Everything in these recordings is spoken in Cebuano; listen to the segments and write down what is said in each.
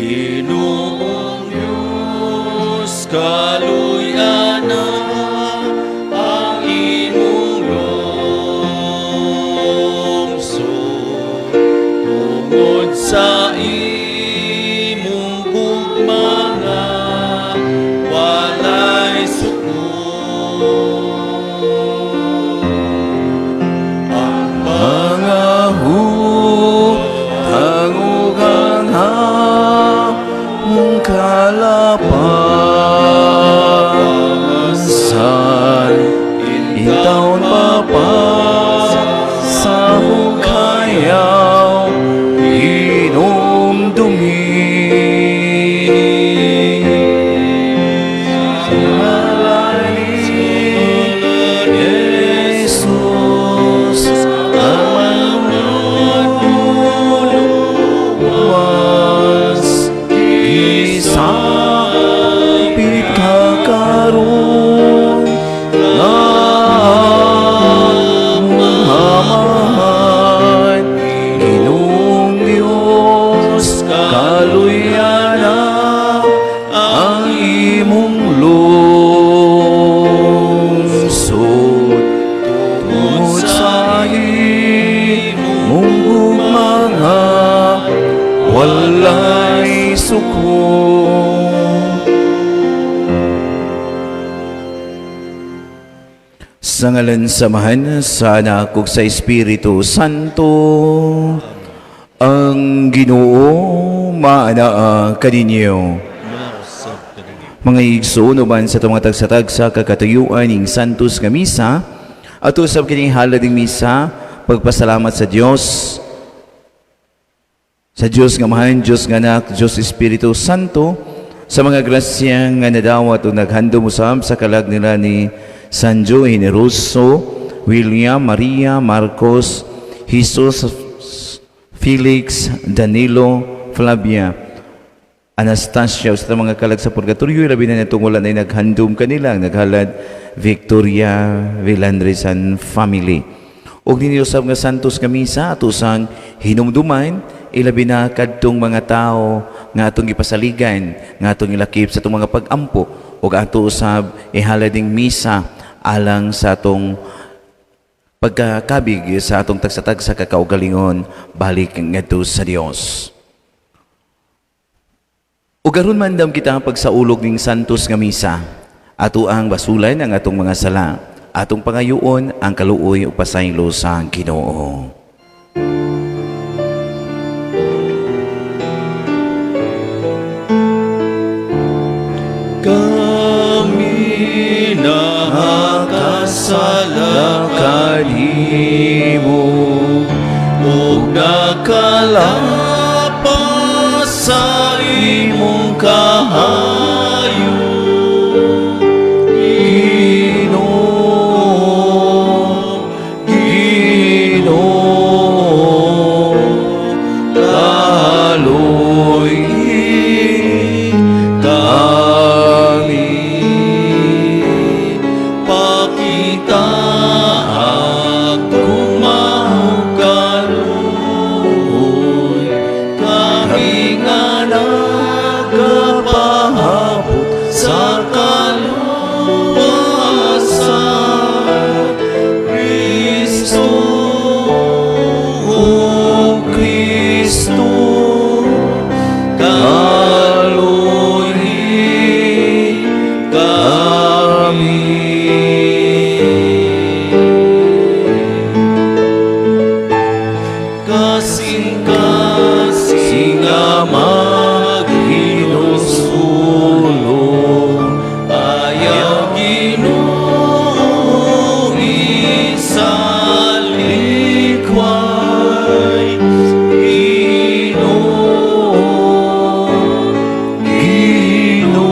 Ginoong Diyos, kaluy-ana ang imong lungsod tungod sa imong gugma nga walay sukod. Ang Mga hutang ug ang among kalapasan, intawon sa hukayaw hinumdumi. Sa ngalan ni Jesus ang manluluwas, gisapit ka karon nga among Amahan. Ginoong Diyos, kaluy-ana ang imong lungsod tungod sa imong gugma nga walay sukod. Sa ngalan sa Amahan, sa Anak, ug sa Espiritu Santo, ang Ginoo maanaa kaninyo. Mausab kaninyo. Mga igsoon, uban sa atong mga tagsa-tagsa kakatuyuan ning Santos nga Misa, ato usab kining halad ning misa, pagpasalamat sa Dios, sa Dios nga Amahan, Dios nga Anak, Dios Espiritu Santo, sa mga grasya nga nadawat o naghandom usab sa kalag nila ni Sanjo Generoso, William, Maria, Marcos, Jesus, Felix, Danilo, Flavia, Anastasia, sa mga kalag sa purgatorio, labi na natong wala na naghandom kanila, ang naghalad Victoria Villandres and family. Ug ninyo usab nga Santos nga Misa, ato sang hinumduman, ilabi na kadtong mga tao nga atong gipasaligan, nga atong ilakip sa atong mga pag-ampo, ug ato usab ihalad ning misa alang sa atong pagkakabig sa atong tagsa-tagsa kakaugalingon balik ngadto sa Dios. Ug aron mandam kita pagsaulog ning Santos nga Misa, ato ang basulan ang atong mga sala, atong pangayoon ang kaluoy ug pasaylo sa Ginoo. Kami nakasala kanimo ug nakalapas sa imong kahayo. Ginoo, Ginoo, kaloy kami. Pakita kung kaluoy kami nga nagapahapot sa kaluwasan. Kristo, O Kristo, kaluoy kami. Kasing-kasing nga maghinusulong, ayaw Ginoo isalikway. Ginoo, Ginoo,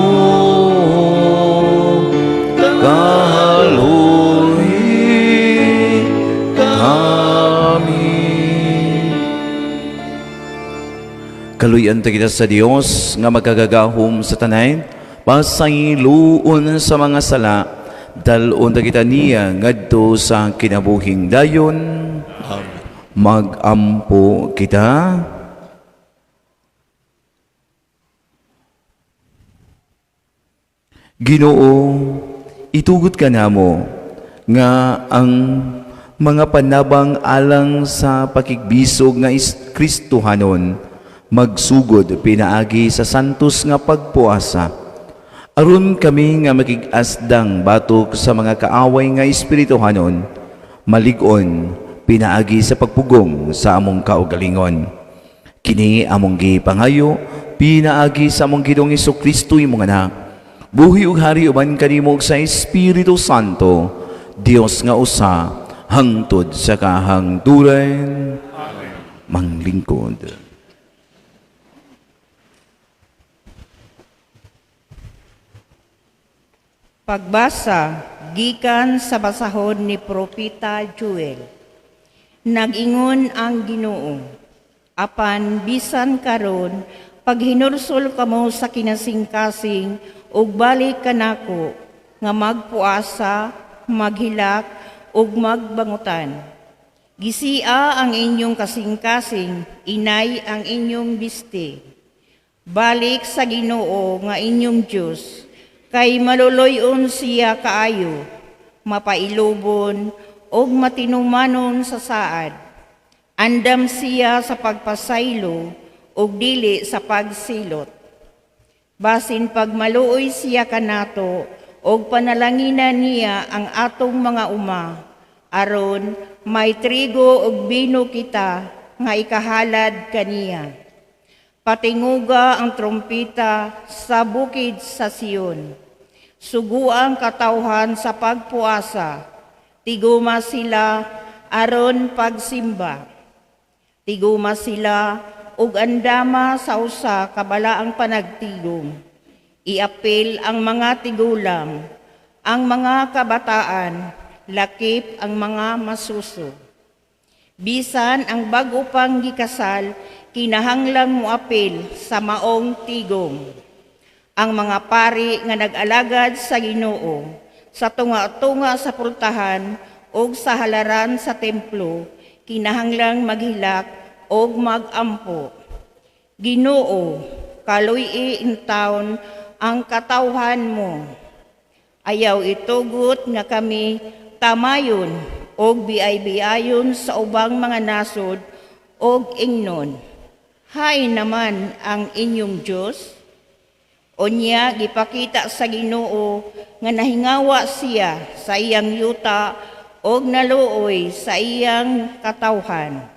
kaloy kami. Kaluyan ta kita sa Dios nga magkagagahom sa tanan, pasayloon sa mga sala, dal-on ta kita niya ngadto sa kinabuhing dayon. Amen. Magampo kita. Ginoo, itugot kanamo nga ang mga panabang alang sa pakigbisog nga Kristohanon magsugod pinaagi sa santos nga pagpuasa, aron kami nga makig-asdang batok sa mga kaaway nga espirituhanon malig-on pinaagi sa pagpugong sa among kaugalingon. Kini among gipangayo pinaagi sa among Ginoong Kristo, imong Anak, buhi ug hari uban kanimo sa Espiritu Santo, Dios nga usa, hangtod sa kahangturan. Amen. Manglingkod. Pagbasa gikan sa basahon ni Propeta Joel. Nag-ingon ang Ginoo, "Apan bisan karon, paghinursol kamo sa kinasingkasing ug balik kanako nga magpuasa, maghilak ug magbangutan. Gisia ang inyong kasingkasing, inay ang inyong bisti. Balik sa Ginoo nga inyong Dios, kay maluloy-on siya kaayo, mapailubon ug matinumanon sa saad. Andam siya sa pagpasaylo ug dili sa pagsilot. Basin pagmaluoy siya kanato ug panalanginan niya ang atong mga uma, aron may trigo ug bino kita nga ikahalad kaniya. Patinguga ang trompeta sa bukid sa Sion. Sugua ang katawhan sa pagpuasa. Tiguma sila aron pagsimba. Tiguma sila ug andama sa usa ka balaang panagtigom. Iapil ang mga tigulang, ang mga kabataan, lakip ang mga masuso. Bisan ang bag-o pang gikasal, kinahanglang moapil sa maong tigom. Ang mga pari nga nag-alagad sa Ginoo sa tunga-tunga sa pultahan ug sa halaran sa templo, kinahanglang maghilak ug magampo. Ginoo, kaluy-i intawon ang katawhan mo. Ayaw itugot nga kami tamayon og biay-biayon sa ubang mga nasod og ingnon, 'Hay naman ang inyong Dios?' Unya gipakita sa Ginoo nga nahingawa siya sa iyang yuta og naluoy sa iyang katawhan."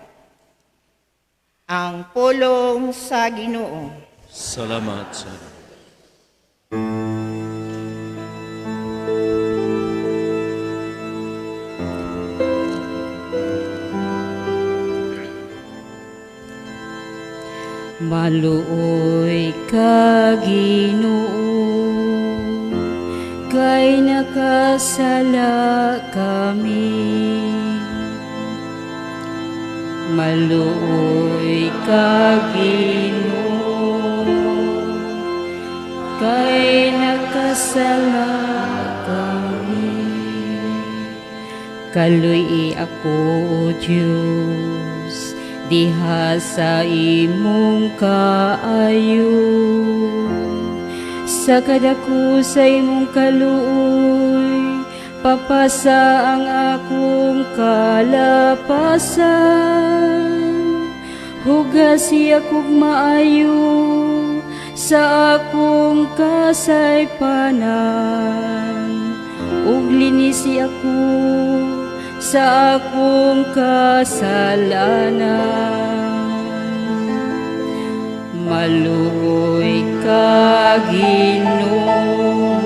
Ang pulong sa Ginoo. Salamat sa Diyos. Maluoy ka, Ginoo, kay nakasala kami. Maluoy ka, Ginoo, kay nakasala kami. Kaluy-i ako, O Diyos, diha sa imong kaayo. Sa kadako sa imong kaluoy, papasa ang akong kalapasan. Hugasi akong maayo sa akong kasaypanan, ug linisi ako sa akong kasalanan. Maluoy ka, Ginoo,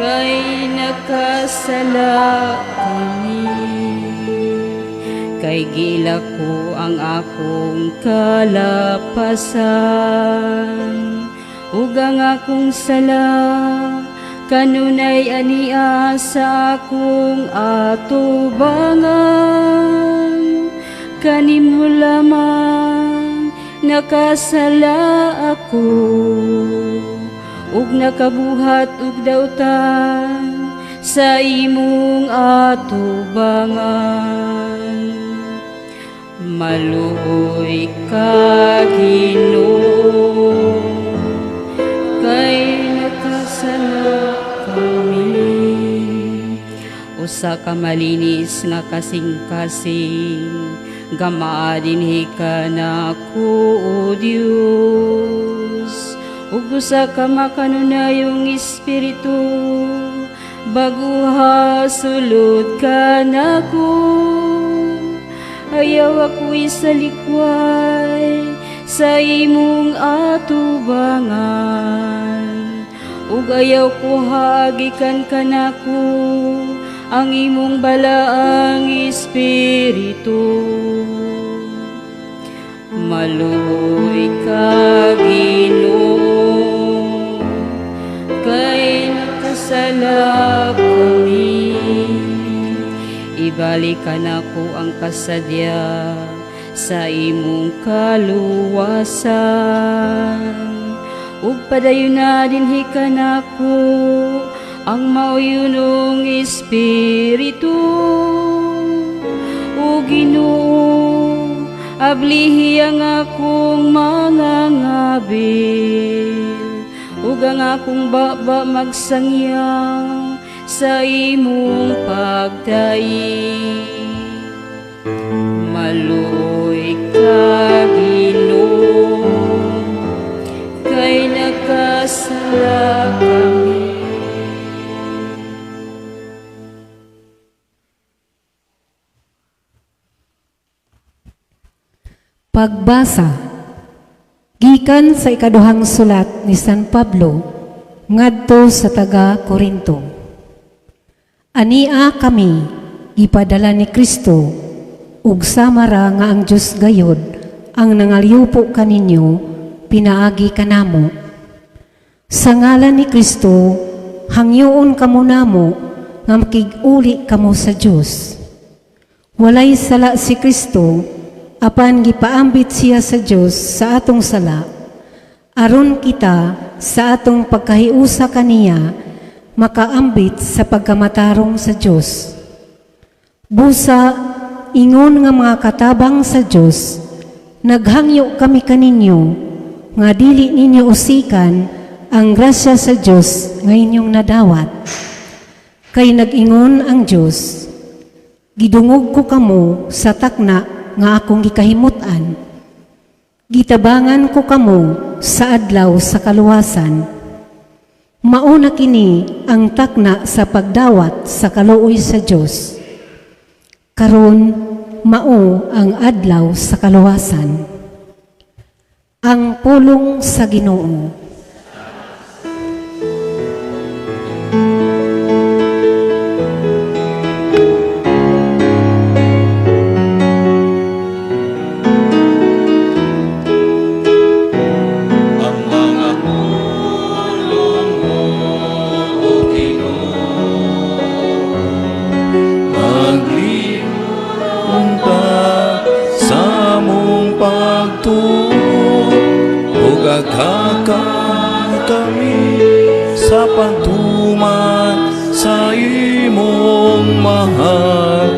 kay nakasala kami. Kay giila ko ang akong kalapasan, ug ang akong sala kanunay ania sa akong atubangan. Kanimo lamang nakasala ako, ug nakabuhat og dautan sa imong atubangan. Maluoy ka, Ginoo, kay nakasala usa ka malinis nga kasing-kasing. Gamaa dinhi kanako, O Dios, ug usa ka makanunayong espiritu baguha sulod kanako. Ayaw ako isalikway sa imong atubangan, ug ayaw kuha gikan kanako ang imong balaang espiritu. Maluoy ka, Ginoo, kay nakasala kami. Ibalik kanako ang kasadya sa imong kaluwasan, ug padayon na dinhi kanako ang mauyunong espiritu. O Ginoo, ablihi ang akong mga ngabil, ug ang akong baba magsangyang sa imong pagdaig. Maluoy ka, Ginoo, kay nakasala kami. Pagbasa gikan sa ikaduhang sulat ni San Pablo ngadto sa taga Korinto. Ania kami gipadala ni Kristo, ug samara nga ang Dios gayod ang nangalyupo kaninyo pinaagi kanamo. Sa ngalan ni Kristo hangyoon kamo namo nga makig-uli kamo sa Dios. Walay sala si Kristo, apan gipaambit siya sa Dios sa atong sala, aron kita sa atong pagkahiusa kaniya makaambit sa pagkamatarong sa Dios. Busa ingon nga mga katabang sa Dios, naghangyo kami kaninyo nga dili ninyo usikan ang grasya sa Dios nga inyong nadawat. Kay nag-ingon ang Dios, gidungog ko kamo sa takna nga akong gikahimutan. Gitabangan ko kamo sa adlaw sa kaluwasan. Mauna kini ang takna sa pagdawat sa kaluoy sa Dios. Karon mao ang adlaw sa kaluwasan. Ang pulong sa Ginoo. Ang mga pulong mo, O Ginoo, maglipunta sa among pagtuo, ug aghakan kami sa pagtuman sa imong mahal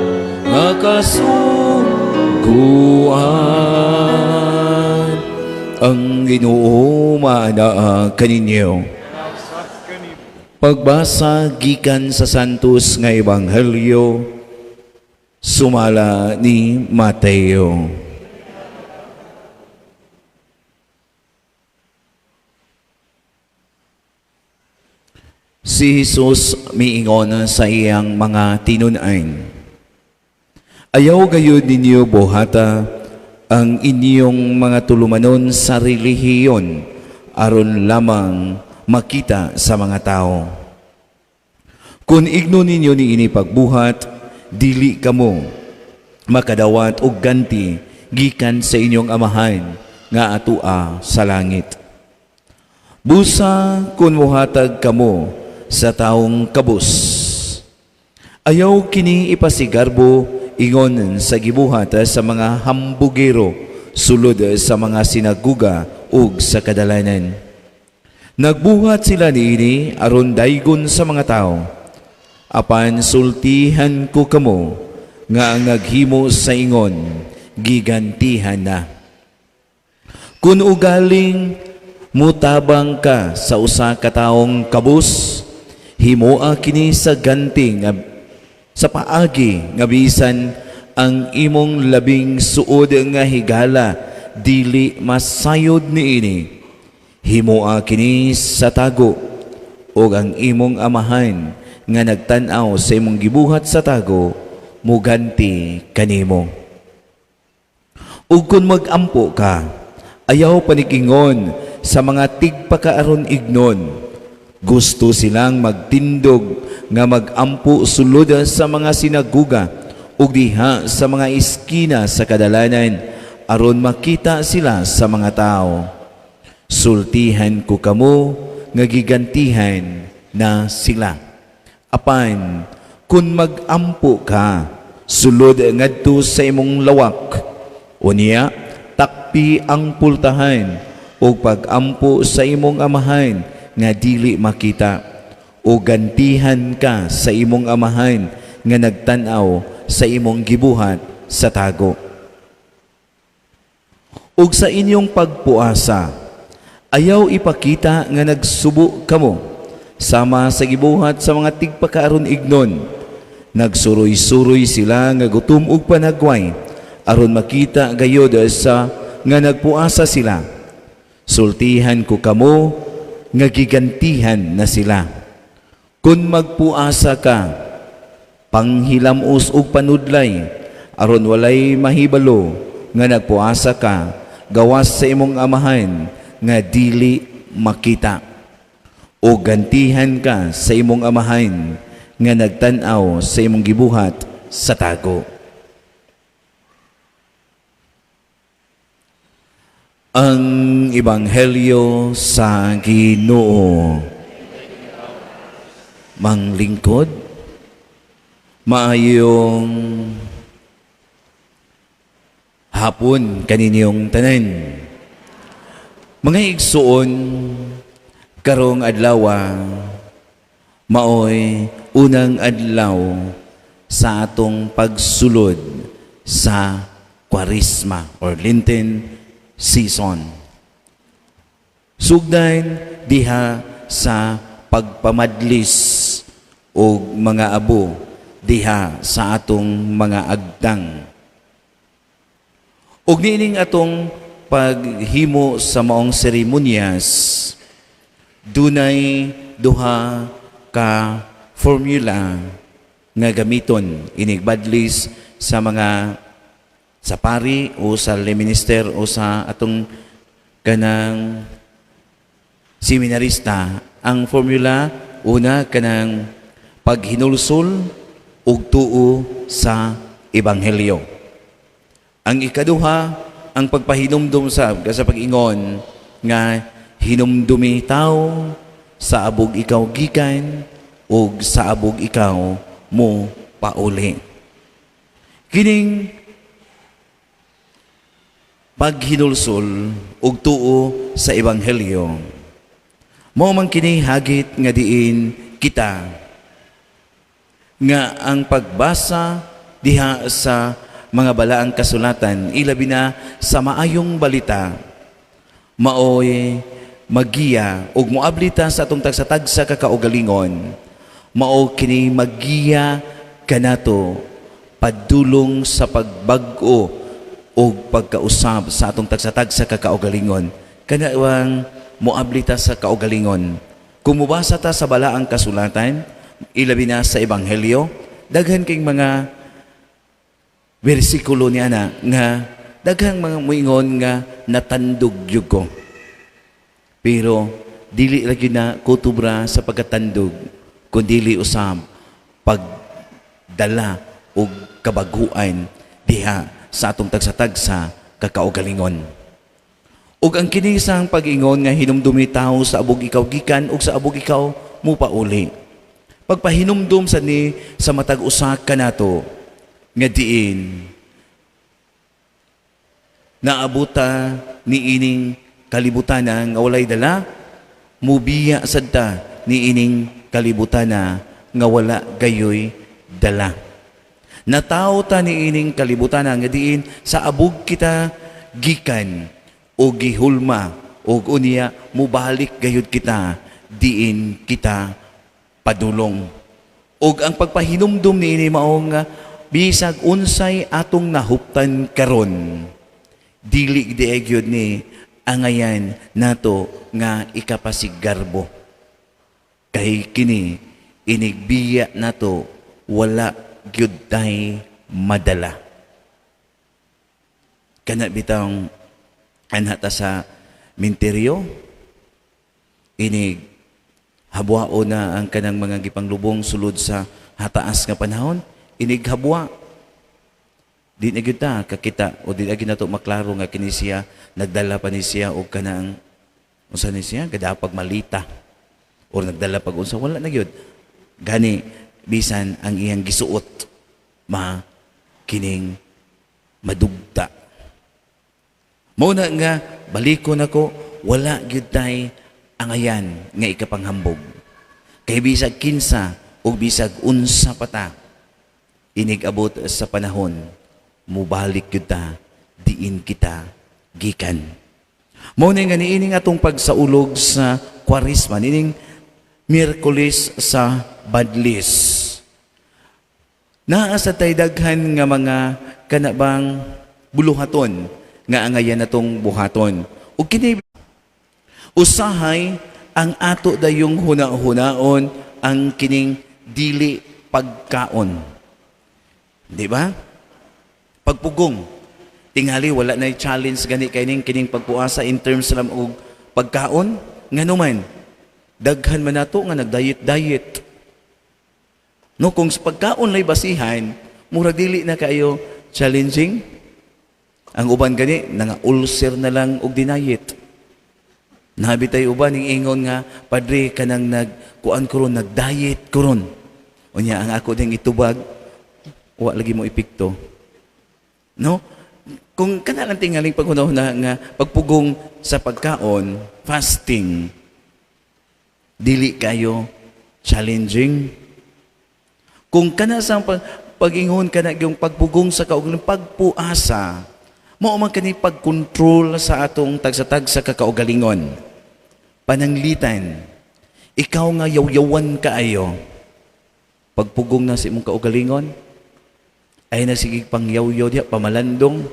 nga kasuguan. Ang Ginoo maanaa kaninyo. Pagbasa gikan sa Santos nga Ebanghelyo sumala ni Mateo. Si Jesus miingon sa iyang mga tinun-an, ayaw gayud ninyo buhata ang inyong mga tulumanon sa relihiyon aron lamang makita sa mga tao. Kung igno ninyo niini pagbuhat, dili kamo makadawat og ganti gikan sa inyong amahan nga atua sa langit. Busa kung muhatag kamo sa taong kabus, ayaw kini ipasigarbo ingon sa gibuhat sa mga hambugero sulod sa mga sinaguga ug sa kadalanan. Nagbuhat sila niini aron daygon sa mga tao. Apan sultihan ko kamo nga ang naghimo sa ingon gigantihan na. Kun ugaling mutabang ka sa usa ka taong kabus, himoa kini sa ganti nga Sa paagi nga bisan ang imong labing suod nga higala dili masayod niini. Himoa kini sa tago, ug ang imong Amahan nga nagtan-aw sa imong gibuhat sa tago muganti kanimo. Ug kung mag-ampo ka, ayaw panigingon sa mga tigpakaaron ignon. Gusto silang magtindog nga mag-ampo sulod sa mga sinaguga ug diha sa mga iskina sa kadalanan aron makita sila sa mga tao. Sultihan ko kamo nga gigantihan na sila. Apan kung mag-ampo ka, sulod ngadto sa imong lawak. Unya, takpi ang pultahan ug pag-ampo sa imong Amahan nga dili makita, o gantihan ka sa imong Amahan nga nagtan-aw sa imong gibuhat sa tago. Ug sa inyong pagpuasa, ayaw ipakita nga nagsubo kamo sama sa gibuhat sa mga tigpakaaron ignon. Nagsuroy-suroy sila nga gutom ug panagway aron makita gayod sa nga nagpuasa sila. Sultihan ko kamo nga gigantihan na sila. Kung magpuasa ka, panghilamos og panudlay aron walay mahibalo nga nagpuasa ka gawas sa imong Amahan nga dili makita. O gantihan ka sa imong Amahan nga nagtan-aw sa imong gibuhat sa tago. Ang Ebanghelyo sa Ginoo. Manglingkod, maayong hapon kaninyong tanan. Mga igsuon, karong adlaw maoy unang adlaw sa atong pagsulod sa Kwaresma or Lenten season. Sugdan diha sa pagpamadlis og mga abo diha sa atong mga agtang. Ug niining atong paghimo sa maong seremonyas, dunay duha ka formula nga gamiton inigbadlis sa mga sa pari o sa lay minister o sa atong kanang seminarista. Ang formula una, kanang paghinulsol ug tuo sa ebanghelyo. Ang ikaduha, ang pagpahinumdum sa pag-ingon nga hinumdumi tawo sa abog ikaw gikan ug sa abog ikaw mo pauli. Kining paghinulsol ug tuo sa ebanghelyo, mao man kini hagit nga diin kita nga ang pagbasa diha sa mga balaang kasulatan, ilabi na sa Maayong Balita, maoy magiya ug moabli ta sa atong tagsa-tagsa ka kaugalingon. Mao kini magiya kanato padulong sa pagbag-o ug pagkausab sa atong tagsa-tagsa ka kaugalingon. Kanawang moabli ta sa kaugalingon kung mubasa ta sa balaang kasulatan, ilabi na sa ebanghelyo. Daghan kay mga bersikulo niya na nga daghang mga muingon nga natandog gyud ko. Pero dili lagi na kutubra sa pagkatandog, kundili usab pagdala og kabaguan diha sa atong tagsa-tagsa kakaugalingon. Ug ang kinisang pag-ingon nga hinumdumi tawo sa abog ikaw gikan ug sa abog ikaw mupauli. Pagpahinumdum sa ni sa matag usa kanato nga diin naabuta ni ining kalibutan nga walay dala, mubiya sad ta ni ining kalibutan nga wala gayoy dala. Natawo ta ni ining kalibutan nga diin sa abog kita gikan o gihulma, og unya mubalik gayud kita diin kita padulong. Ug ang pagpahinumdum niini mao nga bisag unsay atong nahuptan karon, dili di gyud ni angayan nato nga ikapasigarbo. Kay kini inigbiya nato, wala gyud tay madala. Kana bitang anha ta sa minteryo, inig habwao na ang kanang mga gipanglubong sulod sa hataas nga panahon, inig habwa di na gyud ta kakita o di na gyud nato maklaro nga kini siya nagdala pa ni siya og kanang unsa ni siya gadapag malita or nagdala pag unsa, wala na gyud gani bisan ang iyang gisuot ma kining madugta. Mao na nga balikon ako, wala gyud tay angayan nga ikapanghambog. Kay bisag kinsa ug bisag unsa pa ta, inig abot sa panahon, mubalik gyud ta diin kita gikan. Mao na nga niining atong pagsaulog sa Kwaresma, niining Miyerkules sa Badlis, naa sa tay daghan nga mga kanabang buluhaton nga angayan natong buhaton. Ug kini usahay ang ato dayong huna-hunaon ang kining dili pagkaon. Di ba? Pagpugong. Tingali wala na challenge gani kay ning kining pagpuasa in terms lang og pagkaon. Nganuman, daghan man nato nga nagdiet-diet. No, kung sa pagkaon lay basihan, murag dili na kayo challenging. Ang uban gani nanga ulcer na lang og dinayet. Nabi tay uban ning ingon nga, "Padre, kanang nag kuan ko ron, nag-diet ko ron." Unya ang ako ding itubag, wa lagi mo epekto. No? Kung kana lang tingaling paghuna-huna nga pagpugong sa pagkaon, fasting, dili kayo challenging. Kung kana sa pag-ingon kana yung pagpugong sa kaugalingon, pagpuasa, mao man kani pagkontrol sa atong tagsa-tagsa ka kaugalingon. Pananglitan, ikaw nga yaw-yawan kaayo, pagpugong na sa imong kaugalingon, ay na sige pangyaw-yaw diha, pamalandong.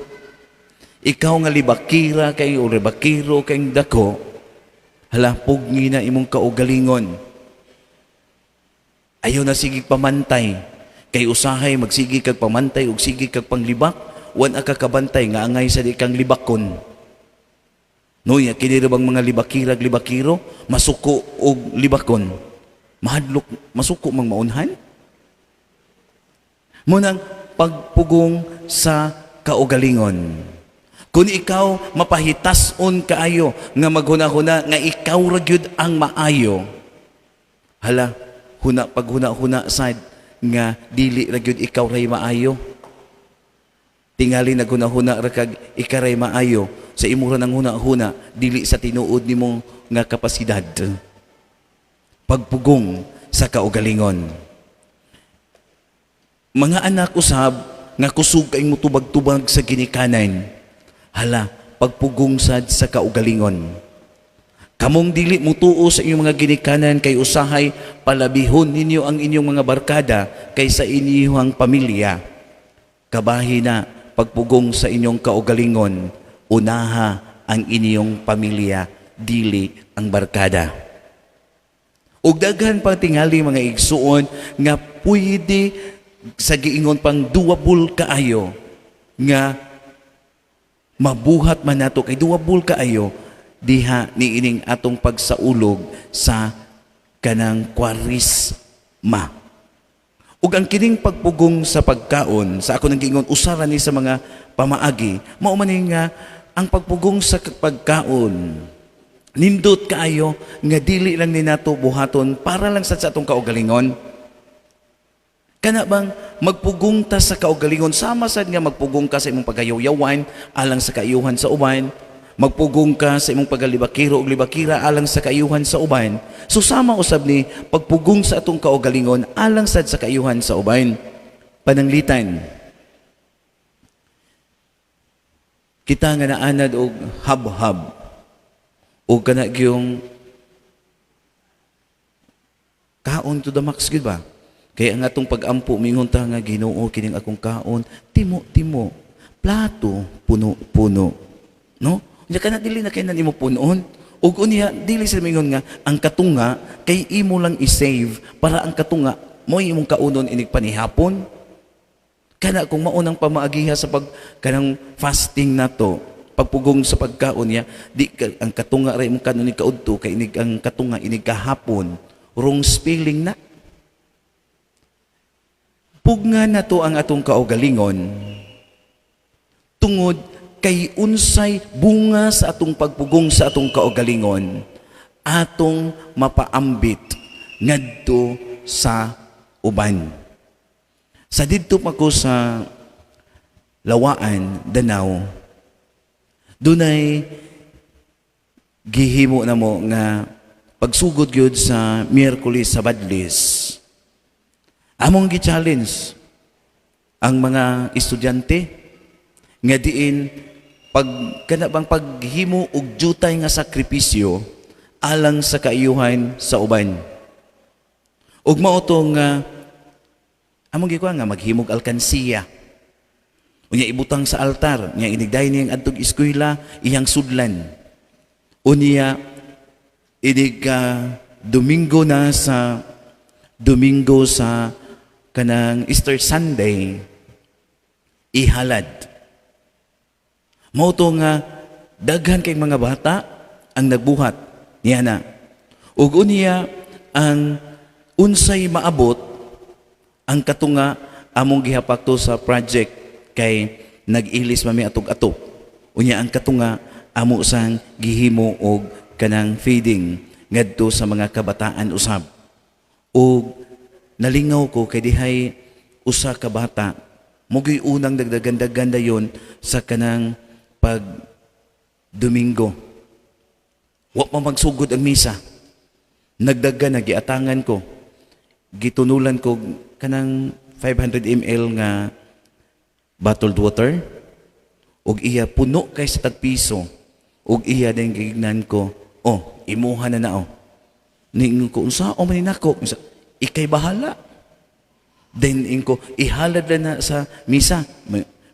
Ikaw nga libakira kay o libakiro kay dako, hala, pugni na imong kaugalingon. Ayaw na sige pamantay. Kay usahay magsige kag pamantay ug sige kag panglibak, wan ka kabantay nga angay sa di kang libakon. No, ya kini ra bang mga libakirag libakiro, masuko og libakon. Mahadlok masuko mang maunhan. Munang pagpugong sa kaugalingon. Kung ikaw mapahitason kaayo nga maghuna-huna nga ikaw ra gyud ang maayo. Hala, huna paghuna-huna sad nga dili ra gyud ikaw ray maayo. Tingali naghuna-huna ra kag ikaw ray maayo, sa imo ra nang huna-huna dili sa tinuod nimo nga kapasidad. Pagpugong sa kaugalingon. Mga anak usab nga kusog kay mutubag-tubag sa ginikanan. Hala, pagpugong sad sa kaugalingon. Kamong dili mutuo sa inyong mga ginikanan kay usahay palabihon ninyo ang inyong mga barkada kaysa inyong pamilya. Kabahi na pagpugong sa inyong kaugalingon, unaha ang inyong pamilya, dili ang barkada. Ug daghan pang tingali, mga igsuon, nga pwede sa giingon pang doable kaayo nga mabuhat man nato, kay doable kaayo diha niining atong pagsaulog sa kanang Kwaresma. Ug ang kining pagpugong sa pagkaon, sa ako nang giingon, usara ni sa mga pamaagi, mao man ni nga ang pagpugong sa pagkaon nindot kaayo nga dili lang ni nato buhaton para lang sa atong kaugalingon. Kana bang magpugong ta sa kaugalingon sama sad nga magpugong ka sa imong pagayawyawan alang sa kaayuhan sa uban, magpugong ka sa imong pagalibakiro ug libakira alang sa kaayuhan sa uban. So sama usab ni pagpugong sa atong kaugalingon alang sad sa kaayuhan sa uban. Pananglitan, kita nga naanad og hab-hab o kana gyung kaon to the max gyud ba? Kaya ang atong pag-ampo, mingon ta nga, "Ginoo, kining akong kaon, timo-timo, plato puno-puno." No? Nya kana dili na kay na nimo punon. Ug unya dili sila mingon nga ang katunga kay imo lang i-save para ang katunga mo imong kaunon inig panihapon. Kana kung maunang pamaagiha sa pag kanang fasting nato, pagpugong sa pagkaon niya, di ka, ang katunga ra imong kanon ni kaudto kay inig ang katunga inig kahapon, wrong spelling na. Pugna nato ang atong kaugalingon tungod kay unsay bunga sa atong pagpugong sa atong kaugalingon, atong mapaambit ngadto sa uban. Sa didto pa ko sa Lawaan, Danao, dunay gihimo na mo nga pagsugod gyud sa Miyerkules sa Badlis. Among gi-challenge ang mga estudyante nga diin pag kana bang paghimo og jutay nga sakripisyo alang sa kaayuhan sa uban. Ug mao to nga among gikuha nga maghimog alkansiya. Unya ibutang sa altar, nya inigday niyang adtog eskwela, iyang sudlan. Unya inig Domingo na sa Domingo sa kanang Easter Sunday, ihalad. Mao to nga daghan kay mga bata ang nagbuhat niya na. Ug unya ang unsay maabot ang katunga, among gihapak to sa project kay nag-ilis mami atog-atop. Unya ang katunga amo sang gihimo og kanang feeding ngadto sa mga kabataan usab. Ug nalingaw ko kay dihay usa ka bata mugoy unang dagdagan-dagan dayon sa kanang pag Domingo. Wa pa magsugod ang misa. Nagdagan na giatangan ko. Gitunulan ko kanang 500 ml nga bottled water ug iya puno kay sa tagpiso, ug iya din gignan ko, "Oh, imuha na na oh." Ningon ko, "Unsa o man nako?" Unsa, "Ikay bahala." Then inko, "Ihalad lang na sa misa."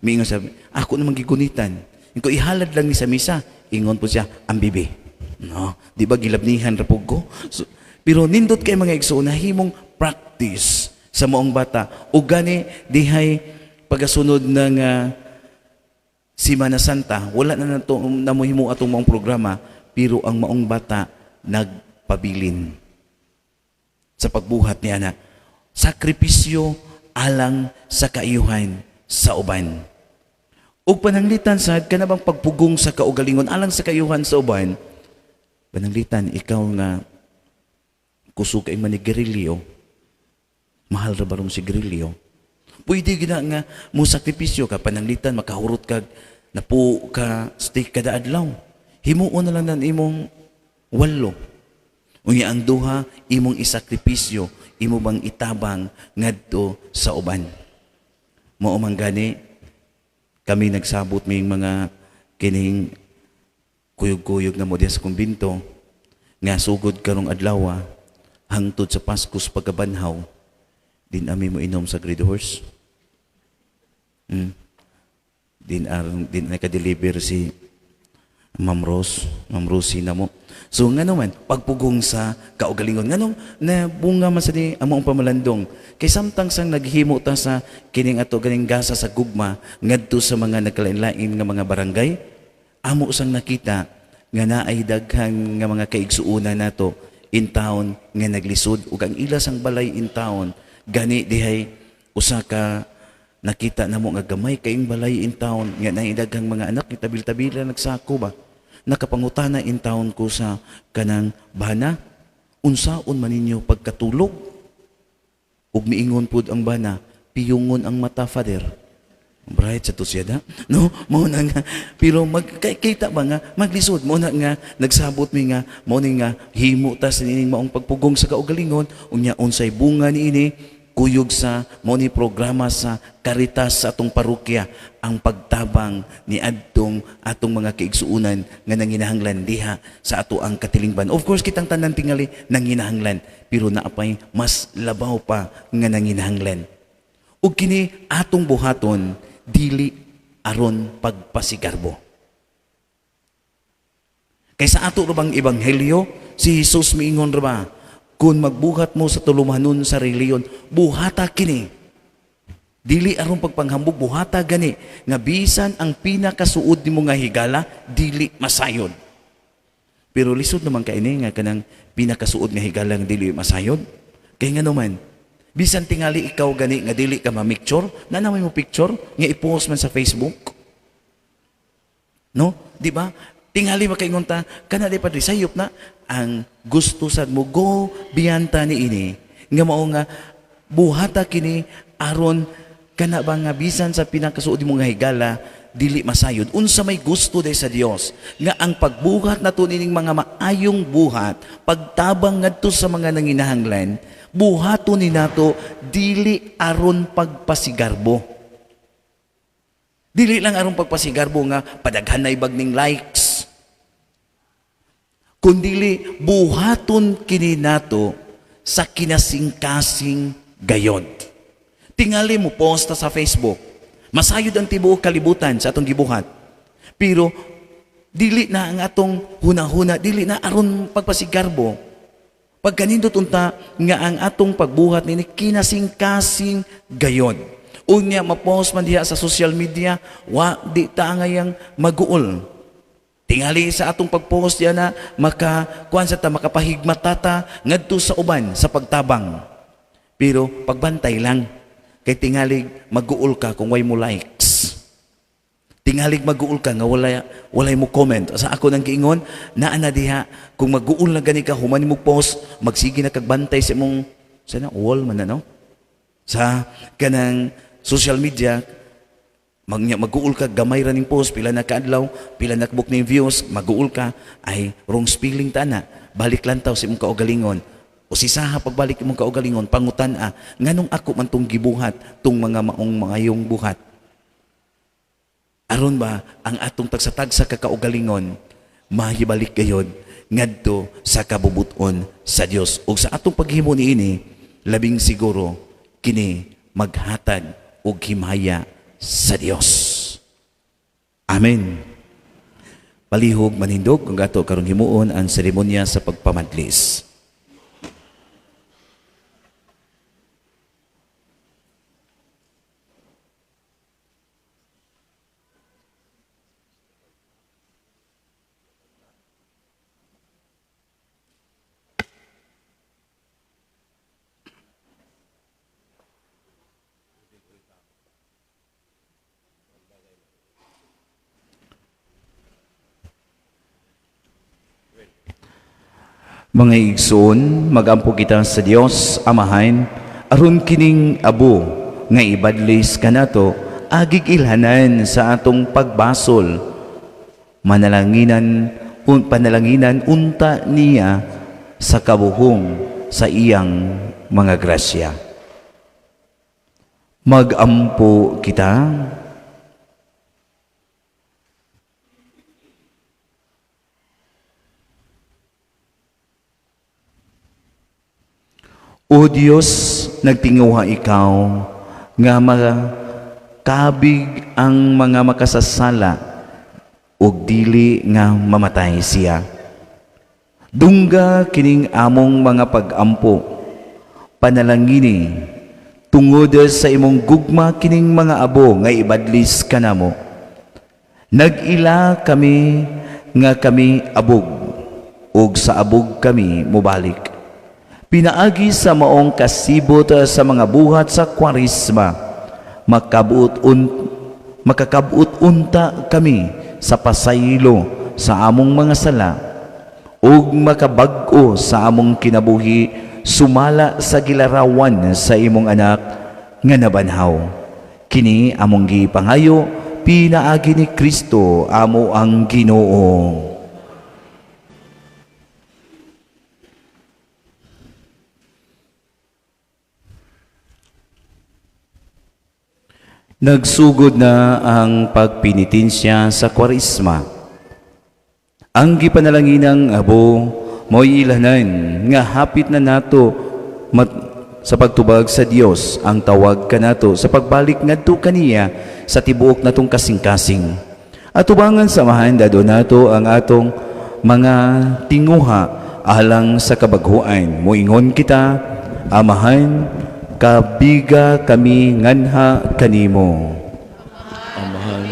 Miingon sabi, "Ako naman gigunitan." Inko, "Ihalad lang ni sa misa." Ingon po siya, "Ang bibi." No, di ba gilabnihan ra pug ko? So, pero nindot kay mga igsoon, nahimong practice sa maong bata. O gani dihay pagasunod ng Simana Santa, wala na nato namuhimo atong maong programa, pero ang maong bata nagpabilin sa pagbuhat niya na sakripisyo alang sa kaayuhan sa uban. Ug pananglitan sa kanabang pagpugong sa kaugalingon alang sa kaayuhan sa uban, pananglitan ikaw nga kusog kay manigarilyo, mahal ra barong sigarilyo. Pwede gina nga mo sakripisyo ka, pananglitan makahurot kag napo ka stick kada adlaw. Himuon na lang nan imong walo. Unya ang duha imong isakripisyo, imo bang itabang ngadto sa uban. Mao man gani kami nagsabot ming mga kining kuyog-kuyog na mo diya sa kumbinto nga sugod karong adlaw hangtod sa Pasko sa pagkabanhaw, din ami mo inom sa Grade Horse. Din aron din naka-deliver si Ma'am Rose, Ma'am Rosie na mo. So nga naman, pagpugong sa kaugalingon, nganong na bunga man sa ni amo ang pamalandong. Kay samtang sang naghimo ta sa kining ato ganing gasa sa gugma ngadto sa mga nagkalain-lain nga mga barangay, amo sang nakita nga naay daghan nga mga kaigsuonan nato in town nga naglisod ug ang ila sang balay in town. Gani dihay usa ka nakita namo nga gamay kaayong balay in town nga naay daghang mga anak, tabil-tabila nagsako ba. Nakapangutana in town ko sa kanang bana, "Unsaon man ninyo pagkatulog?" Ug miingon pud ang bana, "Piyungon ang mata, Father." Bright sa to siya da. No, mao na nga pero magkita ba nga maglisod, mao na nga nagsabot mi nga mao ni nga himo ta sa nining maong pagpugong sa kaugalingon, unya unsay bunga niini. kuyog sa mao ni programa sa Caritas sa atong parokya ang pagtabang ni adtong atong mga kaigsuonan nga nanginahanglan diha sa ato ang katilingban. Of course, kitang tanan tingali nanginahanglan, pero naapay mas labaw pa nga nanginahanglan. Ug kini atong buhaton dili aron pagpasigarbo. Kay sa ato ra bang ebanghelyo, si Jesus miingon ra ba, kung magbuhat mo sa tulumanon sa reliyon, buhata kini. Dili aron pagpanghambog, buhata gani nga bisan ang pinakasuod nimo nga higala dili masayod. Pero lisod naman kaini nga kanang pinakasuod nga higala nga dili masayod. Kay ngano man, bisan tingali ikaw gani nga dili ka ma-picture, na naman mo picture nga i-post man sa Facebook. No? Di ba? Tingali makaingon ta, kana di padre sayop na ang gusto sad mo go biyanta ni ini nga mao nga buhata kini aron kana ba nga bisan sa pinakasuod mo nga higala dili masayod. Unsa may gusto day sa Dios nga ang pagbuhat nato nining mga maayong buhat, pagtabang ngadto sa mga nanginahanglan, buhaton ni nato dili aron pagpasigarbo. Dili lang aron pagpasigarbo nga padaghan na ibag ning likes, kundili buhaton kini nato sa kinasingkasing gayod. Tingali mo posta sa Facebook, masayod ang tibuok kalibutan sa atong gibuhat. Pero dili na ang atong hunahuna, dili na aron pagpasigarbo. Pagkanindot unta nga ang atong pagbuhat nini kinasingkasing gayod. Unya mapost man diha sa social media, wa di ta ngayang maguol. Tingali sa atong pagpost diha na makakuan sa ta, makapahigmat ta ngadto sa uban sa pagtabang. Pero pagbantay lang kay tingali maguol ka kung way mo likes. Tingalig maguol ka nga walay mo comment. Sa ako nang giingon, naa na diha kung maguol na gani ka human mo post, magsige na kag bantay sa imong sana wall man na, no? Sa kanang social media, maguol ka gamay ra ning post, pila na kaadlaw, pila na kabuk ning views, maguol ka ay wrong spelling ta na. Balik lang taw sa imong kaugalingon. O sisaha pagbalik imong kaugalingon, pangutan-a nganong ako man tong gibuhat tong mga maong maayong buhat. Aron ba ang atong tagsa-tagsa ka kaugalingon mahibalik gayod ngadto sa kabubuton sa Dios. Ug sa atong paghimo niini, labing siguro kini maghatag og himaya sa Dios. Amen. Palihog manindog kung ato karong himuon ang seremonya sa pagpamadlis. Mga igsoon, magampo kita sa Dios Amahan, aron kining abo nga ibadlis kanato, agig ilhanan sa atong pagbasol. Manalanginan, panalanginan unta niya sa kabuhong sa iyang mga grasya. Magampo kita. O Dios, nagtinguha ikaw nga makabig ang mga makasasala ug dili nga mamatay siya. Dungga kining among mga pag-ampo, panalangini tungod sa imong gugma kining mga abo nga ibadlis kanamo. Nag-ila kami nga kami abog ug sa abog kami mobalik. Pinaagi sa maong kasibot sa mga buhat sa Kwaresma, makakabut unta kami sa pasaylo sa among mga sala ug makabag-o sa among kinabuhi sumala sa gilarawan sa imong anak nga nabanhaw. Kini among gipangayo pinaagi ni Kristo amo ang Ginoo. Nagsugod na ang pagpinitensya sa Kwaresma. Ang gipanalanginang abo mo'y ilanan nga hapit na nato sa pagtubag sa Dios ang tawag kanato sa pagbalik ngadto kaniya sa tibuok natong kasing-kasing. Atubangan samahan dado nato ang atong mga tinguha alang sa kabaghuan. Moingon kita, Amahan, kabiga kami nganha kanimo. Amahan,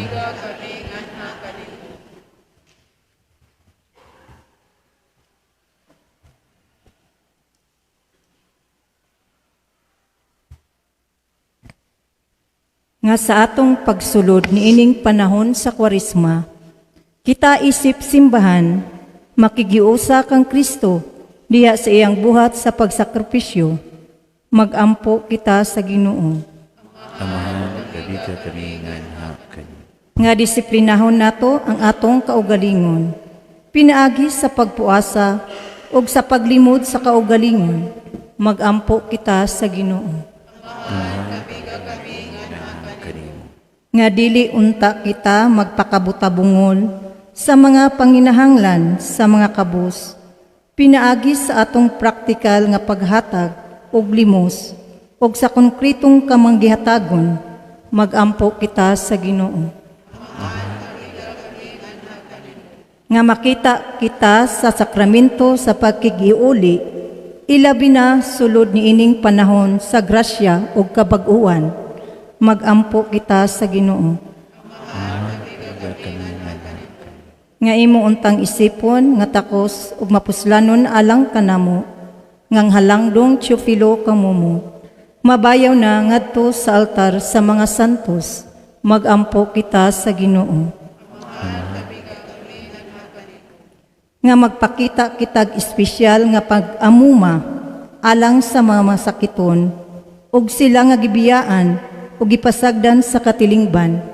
Nga sa atong pagsulod niining panahon sa Kwaresma, kita isip simbahan, makigiusa kang Kristo diha sa iyang buhat sa pagsakripisyo, magampo kita sa Ginoo. Amahan, kabiga kami nganha kanimo. Nga disiplinahon nato ang atong kaugalingon, pinaagi sa pagpuasa ug sa paglimod sa kaugalingon, magampo kita sa Ginoo. Kanimo. Nga dili unta kita magpakabutabungol sa mga panginahanglan sa mga kabus, pinaagi sa atong praktikal nga paghatag og limos og sa konkretong kamanggihatagon, magampo kita sa Ginoo. Nga makita kita sa sakramento sa pagkigiuli, ilabi na sulod niining panahon sa grasya ug kabag-uan, magampo kita sa Ginoo. Nga imo untang isipon nga takos ug mapuslanon alang kanamo, ngang halangdong Teofilo kamumo, mabayaw na ngadto sa altar sa mga santos, magampo kita sa Ginoo. Nga magpakita kitag espesyal nga pag-amuma alang sa mga masakiton ug sila nga gibiyaan ug gipasagdan sa katilingban,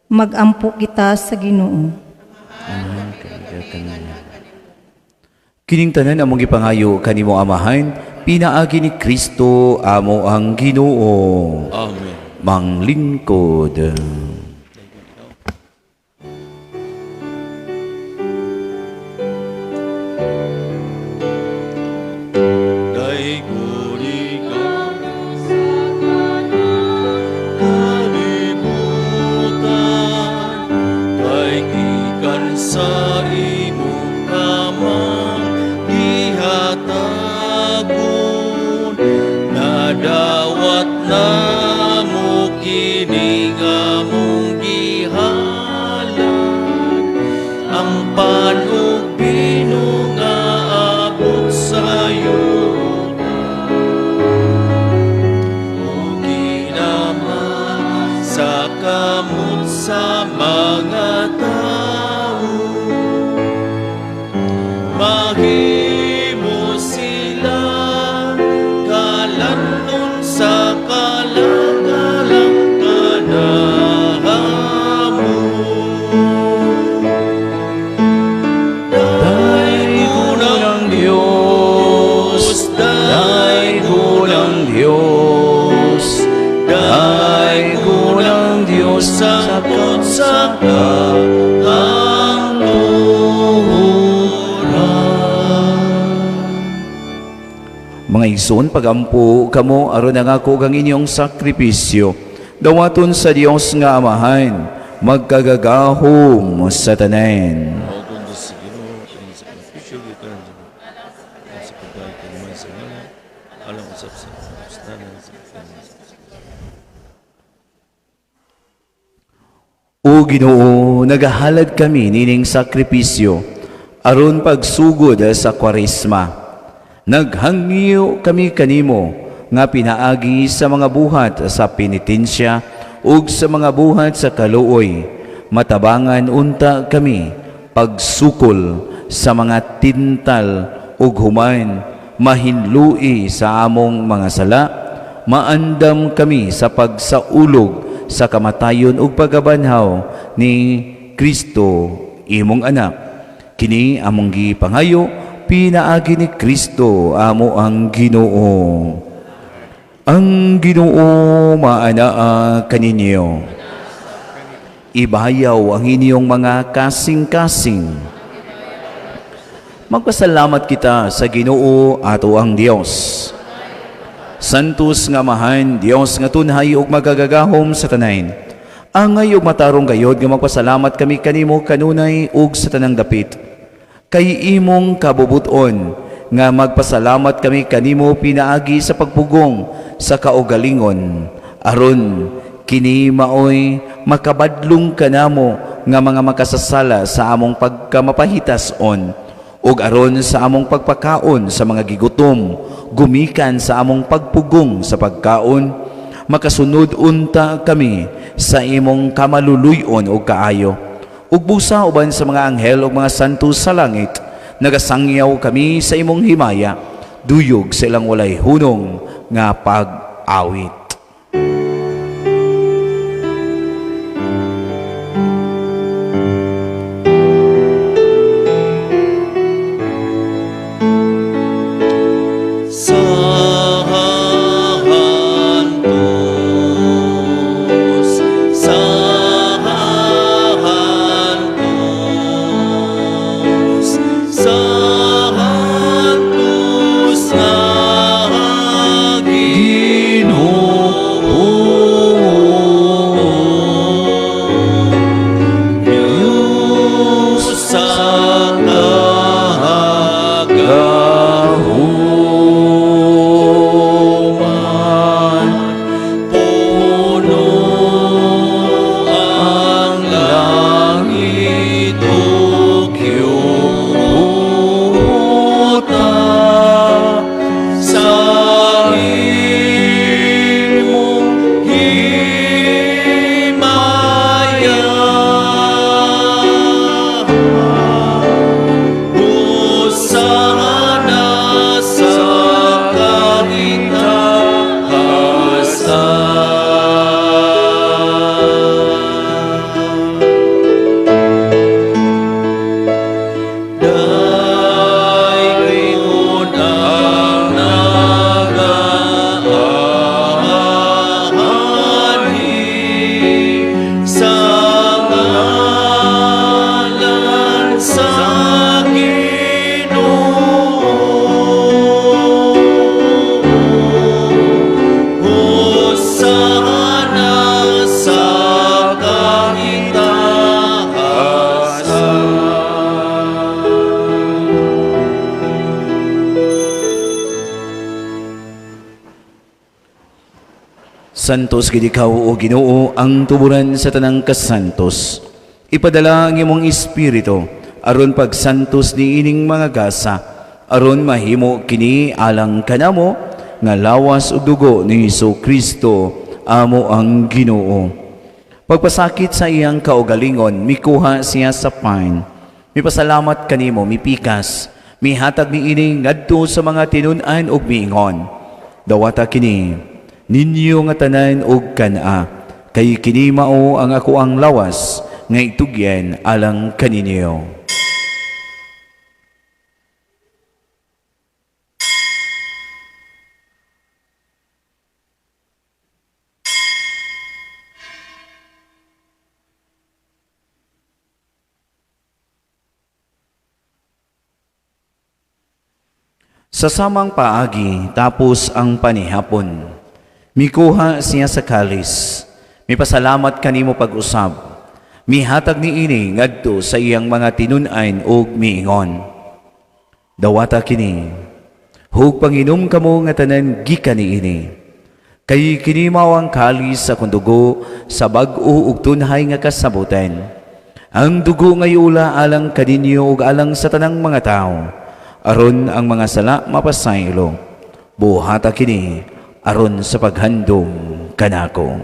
magampo kita sa Ginoo. Kining tanan among gipangayo kanimo Amahan, pinaagi ni Kristo amo ang Ginoo. Amen. Manglingkod. Daigon ikaw kalibutan, kay gikan sa imong kamang gihatagon, nadawat namo kini nga among gihalad, ang pan ug bino nga abot sa yuta. O ginama sa kamot sa mga tao, mahimo sila kalanon sa kalagalang kanamo. Daygon ang Diyos, daygon ang Diyos, daygon ang Diyos sa sa kahangturan. Mga igsoon, pagampo kamo aron nangako kang inyong sakripisyo. Dawaton sa Dios nga Amahan, magkagagahom sa tanan. Tawgon sa Ginoo ang sakripisyo gikan sa pagkakalman sa ngalan alang usab sa kapustanan sa O Ginoo, nagahalad kami nining sakripisyo aron pagsugod sa Kwaresma. Naghangyo kami kanimo nga pinaagi sa mga buhat sa penitensya ug sa mga buhat sa kaluoy, matabangan unta kami pagsukol sa mga tintal ug human mahinlui sa among mga sala, maandam kami sa pagsaulog sa kamatayon ug pagkabanhaw ni Kristo imong anak. Kini among gipangayo pinaagi ni Kristo amo ang Ginoo. Ang Ginoo maanaa kaninyo. Ibayaw ang inyong mga kasing-kasing. Magpasalamat kita sa Ginoo ato ang Dios. Santos nga Amahan, Dios nga tunhay ug magagagahom sa tanan. Angay ug matarong gayod nga magpasalamat kami kanimo kanunay ug sa tanang dapit. Kay imong kabubuton nga magpasalamat kami kanimo pinaagi sa pagpugong sa kaugalingon, aron kini maoy makabadlong kanamo nga mga makasasala sa among pagkamapahitas-on, ug aron sa among pagpakaon sa mga gigutom, gumikan sa among pagpugong sa pagkaon, makasunod unta kami sa imong kamaluluyon ug kaayo. Ug busa uban sa mga anghel ug mga santo sa langit, nagasangyaw kami sa imong himaya, duyog sa ilang walay hunong nga pag-awit. Santos, Santos, Santos nga Ginoo. Diyos sa kagahuman, puno ang langit ug yuta sa imong himaya. Hosana sa kaitaasan. Dayon ang nagaanhi sa ngalan sa Ginoo. Hosana sa kaitaasan. Santos gid ikaw, o Ginoo, ang tuburan sa tanang kasantos. Ipadala ang imong espiritu aron pagsantos niining mga gasa, aron mahimo kini alang kanamo nga lawas ug dugo ni Hesus Kristo amo ang Ginoo. Pagpasakit sa iyang kaugalingon, mikuha siya sa pan. Mipasalamat kanimo, mipikas, mihatag niini ngadto sa mga tinun-an ug miingon: "Dawata kini ninyo nga tanan og kan-a, kay kini mao ang akoang lawas nga itugyan alang kaninyo." Sa samang paagi, tapos ang panihapon, mikuha siya sa kalis, mipasalamat kanimo pag-usab, mihatag niini ngadto sa iyang mga tinun-an ug miingon: "Dawata kini, ug panginom kamo nga tanan gikan niini. Kay kini mao ang kalis sa akong dugo sa bag-o ug tunhay nga kasabutan. Ang dugo nga iula alang kaninyo ug alang sa tanang mga tawo, aron ang mga sala mapasaylo. Buhata kini aron sa paghandom kanako."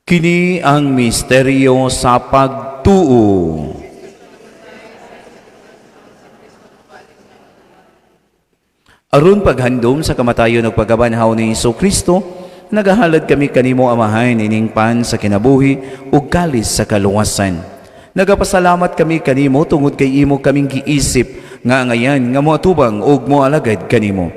Kini ang misteryo sa pagtuo. Aron paghandom sa kamatayon ug pagkabanhaw ni Hesus Kristo, nagahalad kami kanimo, Amahan, ining pan sa kinabuhi ug kalis sa kaluwasan. Nagapasalamat kami kanimo tungod kay imo kaming giisip nga angayan nga moatubang ug moalagad kanimo.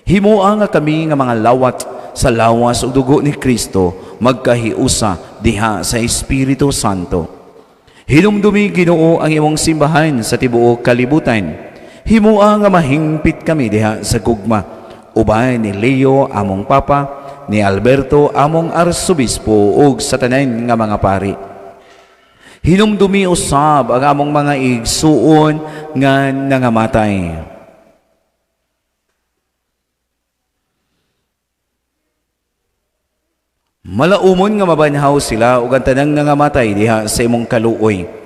Himoa nga kami nga mga lawat sa lawas ug dugo ni Kristo magkahiusa diha sa Espiritu Santo. Hinumdumi, Ginoo, ang imong simbahan sa tibuok kalibutan. Himoa nga mahingpit kami diha sa gugma uban ni Leo among Papa, ni Alberto among Arsobispo ug sa tanan nga mga pari. Hinumdumi usab ang among mga igsuon nga nangamatay. Malaumon nga mabanhaw sila ug ang tanang nangamatay diha sa imong kaluoy.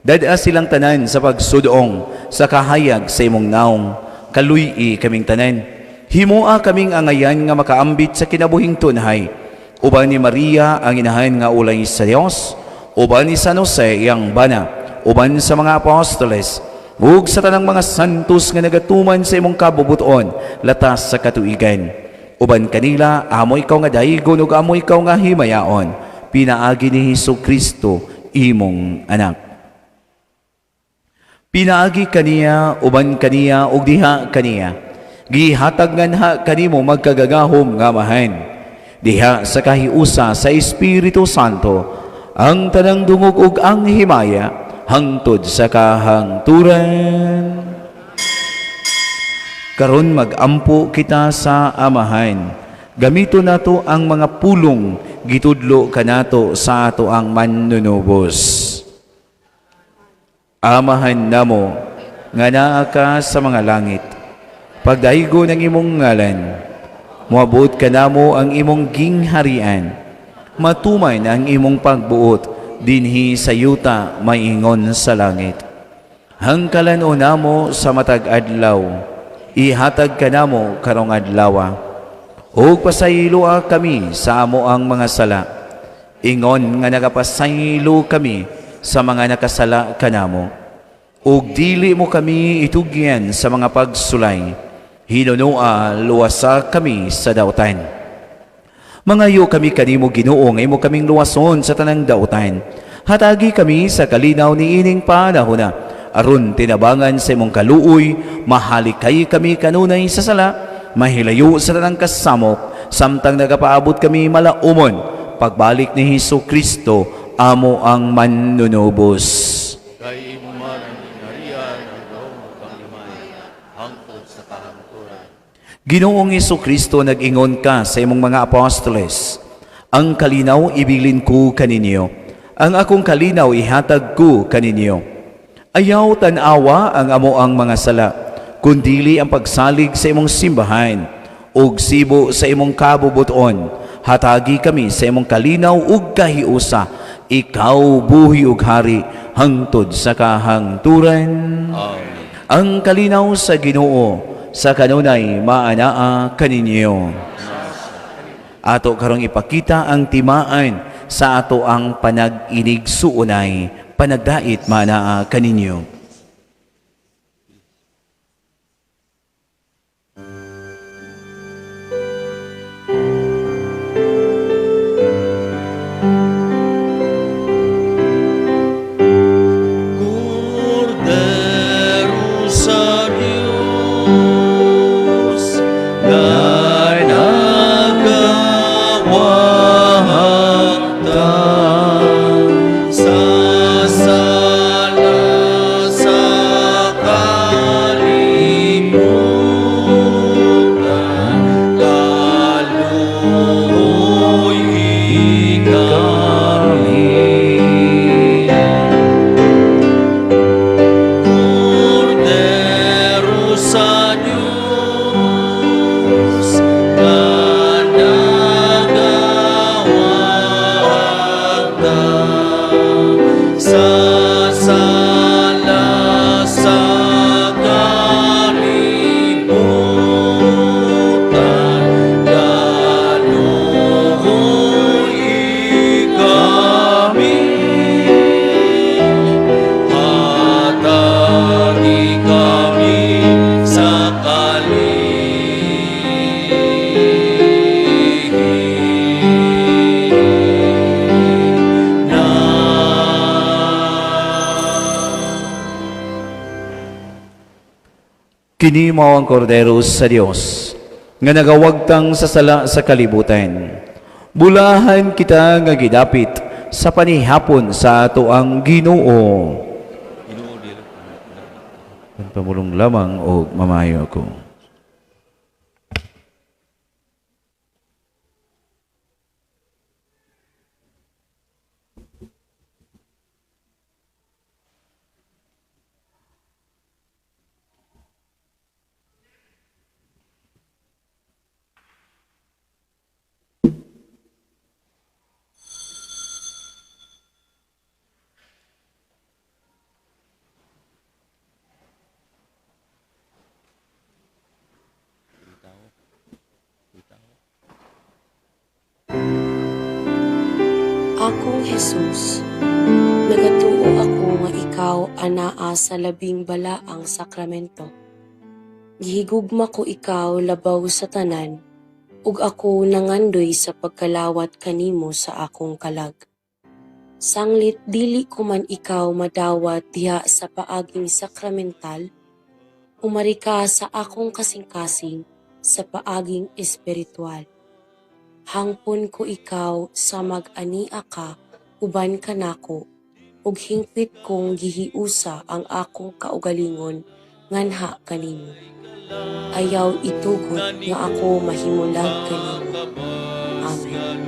Dad-a silang tanan sa pagsudong sa kahayag sa imong naong. Kaluy-i kaming tanan. Himoa kaming angayan nga makaambit sa kinabuhing tunhay. Uban ni Maria ang inahan nga ulay sa Dios, uban ni San Jose iyang bana, uban sa mga apostoles, ug sa tanang mga santos nga nagatuman sa imong kabubuton latas sa katuigan. Uban kanila, amo ikaw nga daygon ug amo ikaw nga himayaon, pinaagi ni Hesus Kristo, imong anak. Pinaagi kaniya, uban kaniya, ug diha kaniya, gihatag nganha kanimo magkagagahom nga Amahan, diha sa kahiusa sa Espiritu Santo, ang tanang dungog ug ang himaya hangtod sa kahangturan. Karon magampo kita sa Amahan. Gamito nato ang mga pulong gitudlo kanato sa ato ang manunubos. Amahan namo nga naa ka sa mga langit. Pagdaygo ng imong ngalan, moabot kanamo ang imong gingharian. Matuman ang imong pagbuot dinhi sa yuta maingon sa langit. Hangkalan o namo sa matag adlaw, ihatag kanamo karong adlawa. Ug pasayloa kami sa amo ang mga sala, ingon nga nagapasaylo kami sa mga nakasala kanamo. Ug dili mo kami itugyan sa mga pagsulay, hinunoa luwasa kami sa dautan. Mangayo kami kanimo, Ginoo, nga imo kaming luwason sa tanang dautan. Hatagi kami sa kalinaw ni ining panahona, aron tinabangan sa imong kaluoy, mahalikay kami kanunay sa sala, mahilayo sa tanang kasamok, samtang nagapaabot kami malaumon pagbalik ni Hesus Kristo, amo ang manunubos. Kay imo man ang gingharian, ang gahom ug ang himaya, hangtod sa kahangturan. Ginoong Hesus Kristo, nag-ingon ka sa imong mga apostoles, "Ang kalinaw ibilin ko kaninyo, ang akong kalinaw ihatag ko kaninyo." Ayaw tan-awa ang amo ang mga sala, kundili ang pagsalig sa imong simbahan, ug sibo sa imong kabubuton, hatagi kami sa imong kalinaw ug kahiusa, ikaw buhi ug hari hangtod sa kahangturan. Amen. Ang kalinaw sa Ginoo sa kanunay maanaa kaninyo. Ato karong ipakita ang timaan sa ato ang panag-inig-suunay, panagdait maanaa kaninyo. Kordero sa Diyos nga nagawakta sa sala. Kini mao ang kordero sa Dios nga nagawagtang sa sala sa kalibutan. Bulahan kita nga gidapit sa panihapon sa ato ang Ginoo. Ginoo, dili Pamulong lamang o mamayo ako. Akong Jesus, nagatuo ako nga ikaw anaa sa labing balaang sakramento. Gihigugma ko ikaw labaw sa tanan, ug ako nangandoy sa pagkalawat kanimo sa akong kalag. Sanglit dili ko man ikaw madawat diha sa paaging sakramental, umari ka sa akong kasing-kasing sa paaging espiritual. Hangpon ko ikaw sa mag-ania ka uban kanako ug hingpit kong gihiusa ang akong kaugalingon nganha kanimo. Ayaw itugot nga ako mahimulag kanimo. Amen.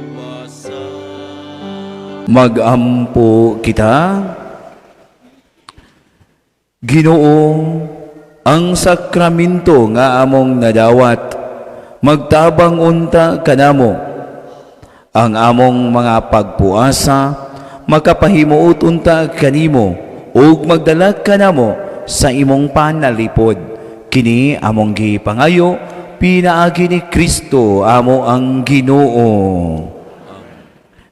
Magampo kita. Ginoo, ang sakramento nga among nadawat, magtabang unta kanamo. Ang among mga pagpuasa, makapahimuot unta kanimo ug magdala kanamo sa imong panalipod. Kini among gipangayo pinaagi ni Kristo amo ang Ginoo.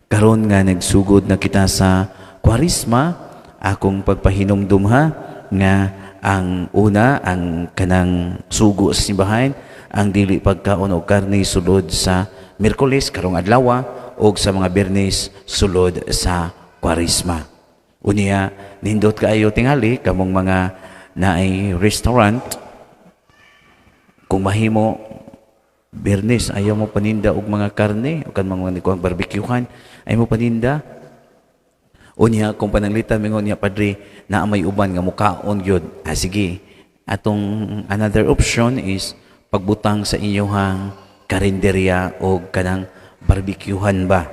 Karon nga nagsugod na kita sa Kwarisma, akong pagpahinumdum ha nga ang una, ang kanang sugo sa simbahan, ang dili pagkaon og karne sulod sa Miyerkules karong adlaw og sa mga Biyernes sulod sa Kwarisma. Unya, nindot kaayo tingali kamong mga naay restaurant, kung mahimo Biyernes ayaw mo paninda og mga karne o kan mga nikuang barbecuehan, ayaw mo paninda. Unya kung pananglitan mingon niya, "Padre, naa may uban nga mukaon gyud." Ah, sige, atong another option is pagbutang sa inyong karinderya o kanang barbecuehan ba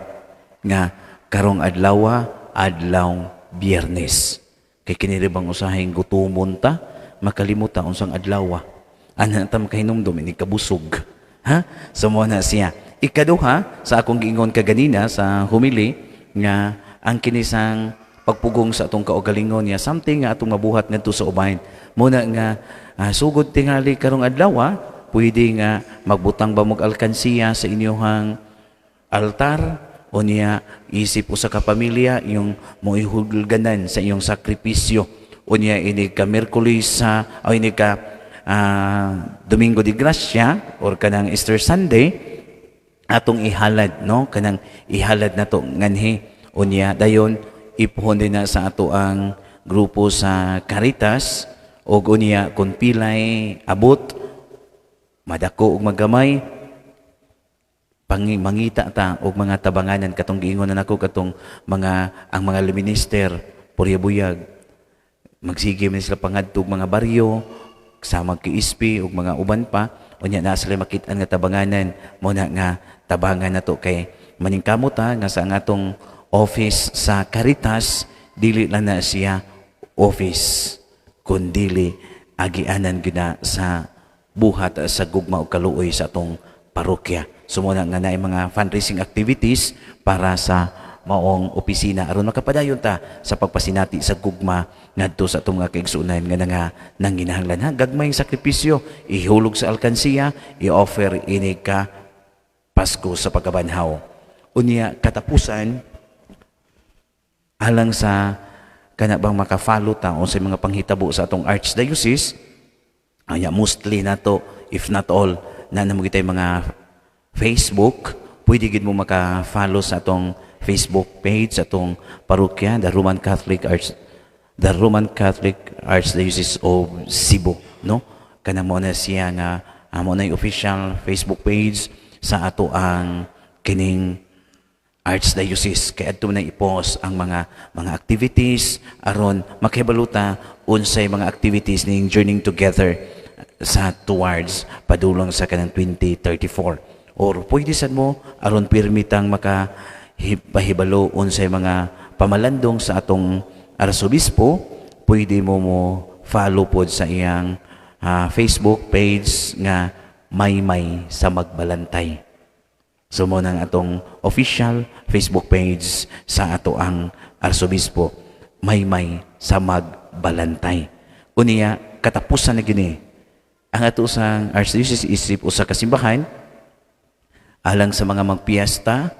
nga karong adlaw, adlaw Biyernes, kay kini bang usahing gutumon ta, makalimuta unsang adlaw, ana ta makahinumdum ini kabusog ha. So mo na siya. Ikaduha, sa akong giingon kaganina sa homily nga ang kinisang pagpugong sa atong kaugalingon niya something nga atong mabuhat ngadto sa uban. Muna nga sugod tingali karong adlaw, pwede nga magbutang ba mog alkansiya sa inyong altar o niya isip usa ka pamilya yung moihulganan sa iyong sakripisyo, o niya ini ka Miyerkules sa o ini ka Domingo de Gracia or kanang Easter Sunday atong ihalad, no, kanang ihalad nato nganhi. Unya dayon ipuhon din na sa ato ang grupo sa Caritas og unya kung pilay abot, madako og magamay, mangita ta og mga tabanganan katong giingon na nako katong mga ang mga minister purya buyag magsige man sila pangadto og mga baryo sa magkiispi og mga uban pa. Unya naa sila makit-an nga tabanganan, mo na nga tabangan nato kay maningkamot ta nga sa atong office sa Caritas dili lang na siya office kundili agianan gyud na sa buhat sa gugma ug kaluoy sa atong parokya. So muna nga naay mga fundraising activities para sa maong opisina aron makapadayon ta sa pagpasinati sa gugma ngadto sa atong mga kaigsuonan nga nanginahanglan ha. Gagmayng sakripisyo ihulog sa alkansiya, i-offer ini ka Pasko sa pagkabanhaw. Unya katapusan, alang sa kana bang maka-follow ta unsay mga panghitabo sa atong archdiocese, anya mostly nato, if not all, na namo kitay mga Facebook, pwede gid mo maka-follow sa atong Facebook page sa atong parokya, the Roman Catholic Archdiocese of Cebu, no? Kanang mo na siya nga amo na yung official Facebook page sa ato ang kining Archdiocese, kay adto na i-post ang mga activities aron makahibalo ta unsay mga activities ning Journeying Together sa towards padulong sa kanang 2034. Or pwede sad mo, aron pirmitang maka pahibalo unsay mga pamalandong sa atong arsobispo, pwede mo mo follow pod sa iyang Facebook page nga Maymay sa Magbalantay. So mo nang atong official Facebook page sa ato ang arsobispo, Maymay sa Magbalantay. Unya, katapusan na gini. Ang ato sang archdiocese isip usa ka simbahan, alang sa mga magpiesta,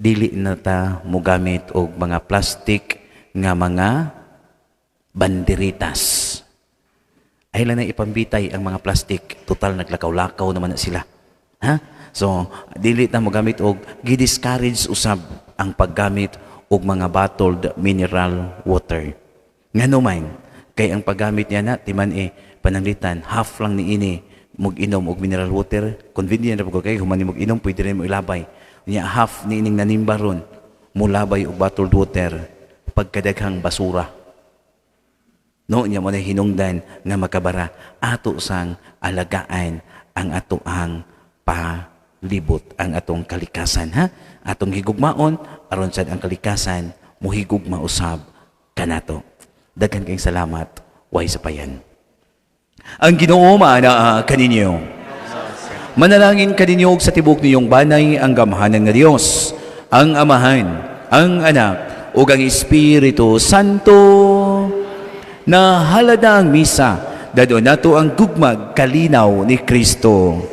dili na ta mogamit og mga plastic nga mga banderitas. Ay lang na ipambitay ang mga plastic. Total, naglakaw-lakaw naman na sila. Ha? So, dili ta mogamit og, gi-discourage usab ang paggamit og mga bottled mineral water. Ngano man, kay ang paggamit niya na timan eh pananglitan half lang ni ini mog-inom og mineral water, convenient ra pud kay human ni mog-inom, pwede rin mo ilabay. Nya half ni ining nanimba ron mulabay og bottled water, pagkadaghang basura. No, nya mo na hinungdan nga makabara ato sang alagaan ang ato ang palibot, ang atong kalikasan, ha? Atong higugmaon aron sad ang kalikasan mohigugma usab kanato. Daghan kayong salamat. Way sapayan. Ang Ginoo maanaa kaninyo. Manalangin kaninyo og sa tibok ninyong banay ang gamhanan nga Dios, ang Amahan, ang Anak, ug ang Espiritu Santo. Nahalad na ang misa, dadon nato ang gugmag kalinaw ni Kristo.